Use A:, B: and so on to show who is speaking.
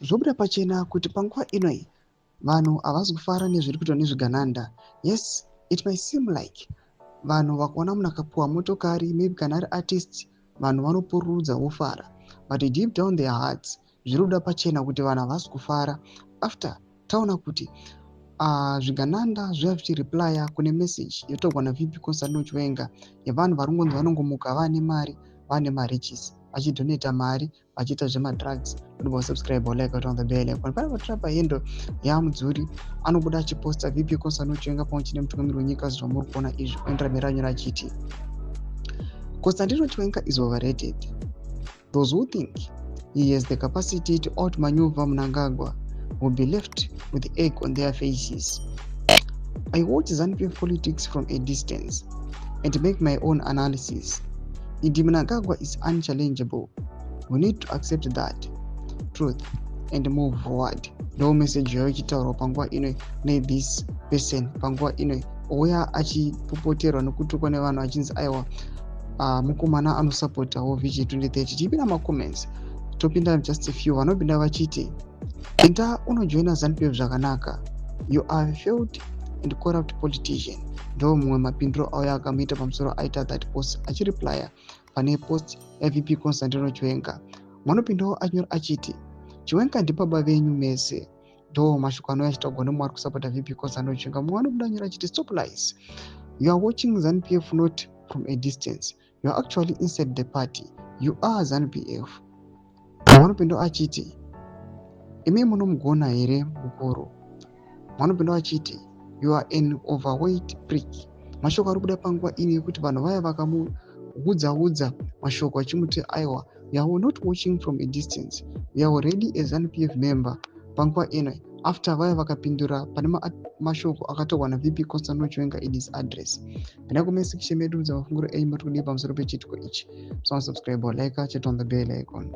A: Zvobuda pachena kuti panguva ino vanhu havasi kufara nezviri kuitwa nezvigananda. Yes, it might seem like vanhu vakaona munhu akapiwa motokari, maybe kana ari artist, vanhu vanopururudza vofara, but deep down their hearts zviri kuda pachena kuti vanhu havasi kufara after taona kuti zvigananda zviya zvichireplya kune message yotorwa naVP Constantino Chiwenga yevanhu vari kungonzi vanongomuka vaane mari, vaane mariches, vachidonata mari, vachiita zvemadrugs. Unobva usubscribe, like, on the bell icon. Pane patora pahandle yaMudzuri anobuda achiposta VP Constantino Chiwenga pamwe chine mutungamiri wenyika. Zvamuri kuona izvi, oendera mberi anyora achiti, "Constantino Chiwenga is overrated. Those who think he has the capacity to outmaneuver Mnangagwa will be left with egg on their faces. I watch ZANU-PF politics from a distance and make my own analysis. ED Mnangagwa is unchallengeable. We need to accept that truth and move forward." Ndo message yayo ichitaurwa panguva ino nethis person. Panguva ino ouya achipopoterwa nekutukwa nevanhu achinzi aiwa, mukomana anosapotawo Vision 2030. Tichipinda macomments, topinda just a few. Vanopinda vachiti, "Enda unojoina ZANU-PF zvakanaka. You are failed and corrupt politician." Ndo mumwe mapindiro auya akamuita pamusoro aita that post, achireplya pane post yaVP Constantino Chiwenga. Mwanopindawo anyora achiti, "Chiwenga ndibaba venyu mese." Ndo mashoko anouya achitaurwa nemumwe ari kusapota VP Constantino Chiwenga. Mumwe anobuda anyora achiti, "Stop lies. You are watching ZANU-PF not from a distance. You are actually inside the party. You are ZANU-PF." Mwanopindawo achiti, "Imi munomugona here mukuru?" Mwanopindawo achiti, "You are an overweight prick." Mashoko ari kubuda panguva ino yekuti vanhu vaya vakamuudza mashoko achimuti aiwa, you are not watching from a distance, you are already a ZANU-PF member, panguva ino after vaya vakapindura pane mashoko akatorwa naVP Constantino Chiwenga in his address. Pinda comment section medu, udza mafungiro enyu, mati kudii pamusoro pechiitiko ichi. Subscribe, like, chat on the bell icon.